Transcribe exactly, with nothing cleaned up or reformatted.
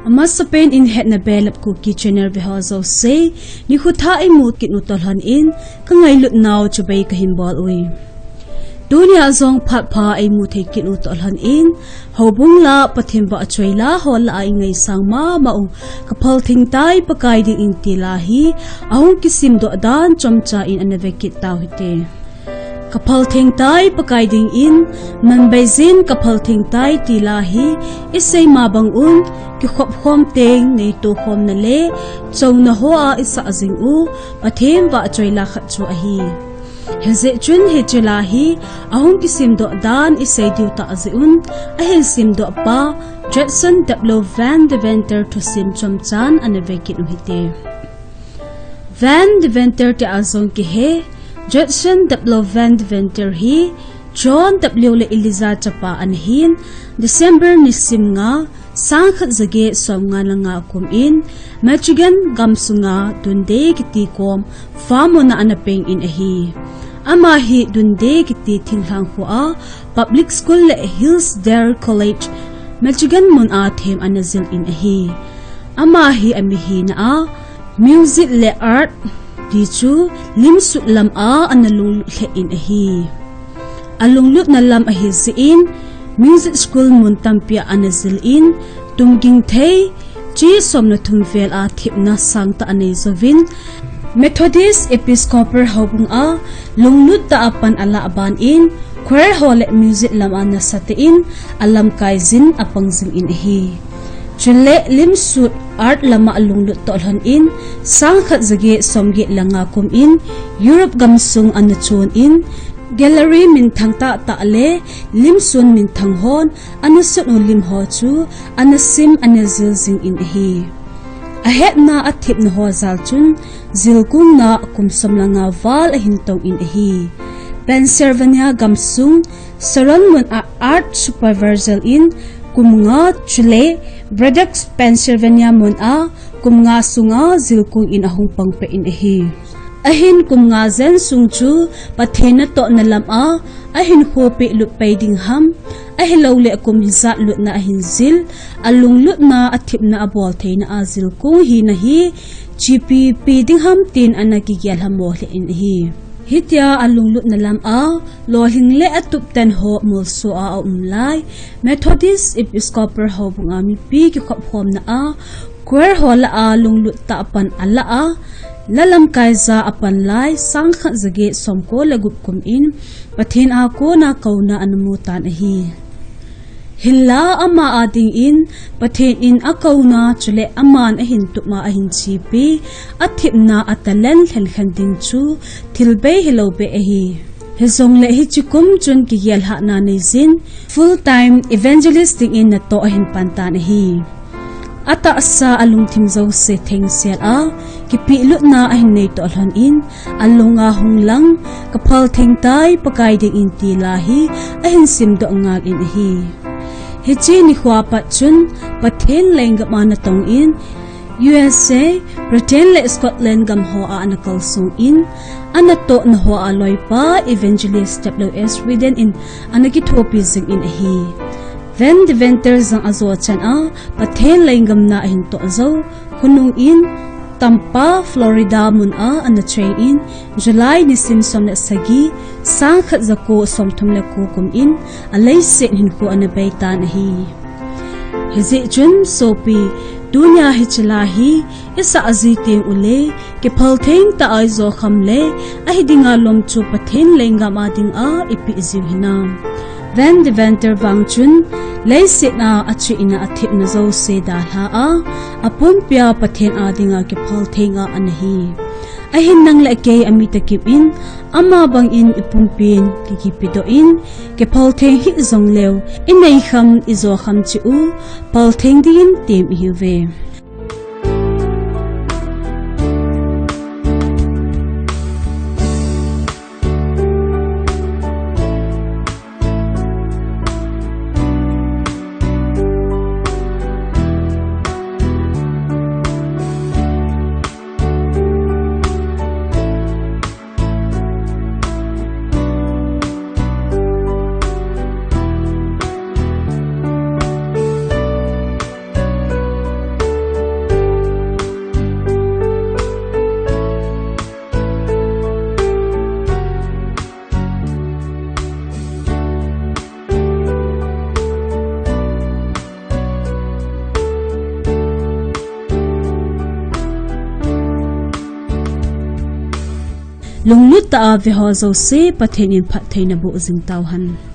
Amasapen in Hetna Belap Kuki channel veho jouse, nikho thah imu kit u toh lhon in, kangailut nau chibai kahin bol uve. Tunia jong phat pha imu thei kit u toh lhon in, houbung la Pathen vahchoi la ho lah a ingaisang mama u, Ka Phaltheng Tai Pakai Dingin ti la hi, ahung kisimdoh dan chomcha in ana ve kit tau hite. Ka Phaltheng Tai Pakai Dingin, Manbeijin Ka Phaltheng Tai ti la hi, isei ma bang un, kikhop khom teng neito khomna le, chouna hoa isah jing u, Pathen vahchoi la khat chu ahi. Hijeh chun hiche la hi, ahung kisimdoh dan isei diu tah jeh un, ahin simdoh pa, Judson W. Van Deventer thusim chomchan ana ve kit u hite. Van Deventer tia jong kihe, Judson W. Van Deventer hi, John W. le Eliza chapa ana hin, December nisim nga, sangkhat jaget somnga le nga kum in, Michigan gamsunga Dundee kiti kom, farm muna ana peng in ahi. Ama hi Dundee kiti thinglhang khoa, Public School le Hillsdale College, Michigan muna them ana jil in ahi. Ama hi amihina a, music le art, ti chu lim sut lam a ana lunglut lheh in ahi. Alunglutna lam ahi jeh in, music school mun tampi a ana jil in, tumging thei, chi somle thum vel a thepna sangtah anei jouvin, Methodist Episcopal houbung a lunglut tah a pan alah ban in, choir ho le music lam a nasatah in alamkai jin apang jing in ahi. Chule lim sut art lam a alunglut toh lhon in, sangkhat jaget somget le nga kum in, Europe gamsung ana chon in, gallery minthang tahtah le lim sun minthang hon ana sun u lim ho chu ana sim ana jil jing in ahi. Ahetna athepna ho jal chun jilkung na kum som le nga val ahin tong in ahi. Pennsylvania gamsung Sharon mun a art supervisor in kum nga chule Braddock, Pennsylvania mun a kum nga sunga jilkung in ahung pang peh in ahi. Ahin kum nga jen sung chu Pathen natohna lam a ahin khopi lut pai ding ham, ahilou le kum hijat lutna ahin jil, alunglutna athepna abol theina a jilkung hina hi, chipi pi ding ham tin ana kigel hamo lheh in ahi. Hitia alunglutna lam a, lolhing le atupten ho molso a aum lai, Methodist Episcopal houbung a mipi kikhop khomna a, choir ho lah a lunglut tah a pan alah a, la lamkai ja apan lai, sangkhat jaget somko le gup kum in, Pathen a kona kouna ana mu tan ahi. Hinla ama a dingin, Pathen in akouna chule aman ahin tup a ahin chepi, athepna a talent lhenkhen ding chu thil bei hilou beh ahi. Hijongle hiche kum chun kigel hahna nei jin, full time evangelist dingin natoh ahin pan tan ahi. Atahsa alungthim jouse thengsel a, kipehlutna ahin nei toh lhon in, alunga hung lang, Ka Phaltheng Tai Pakai Dingin ti la hi, ahin simdoh ngal in ahi. Hiche nikho a pat chun, Pathen lenggam a natong in, U S A, Britain le Scotland gam ho a ana kalsong in, anatohna ho a loipa Evangelist W S Whedon in ana kithopi jing in ahi. Van Deventer jong ajo chan a, Pathen lenggam na ahin toh jou, khonung in, Tampa, Florida mun a ana train in, July nisim som le sagi, sangkhat jako somthum le ko kum in, aleiset hinkho ana bei tan ahi. Hijeh chun sopi, tunia hiche la hi, isah ji teng ule, kiphaltheng tah a ijo kham le, ahi dinga lom chu Pathen lenggam a dinga ipeh jiu hinam. Van Deventer vang chun, leiset a ache in a athepna jouse dalha a, apumpia Pathen a dinga kiphaltheng a ana hi. Ahin nang le kei ami takip in, ama bangin ipumpin kikipedoh in, kiphaltheng hih jongleu, inei kham ijo kham cheh u, phaltheng dingin tem ihiuve. Lunglut tah a veho jouse, Pathen in phatthei naboh jing tauhen.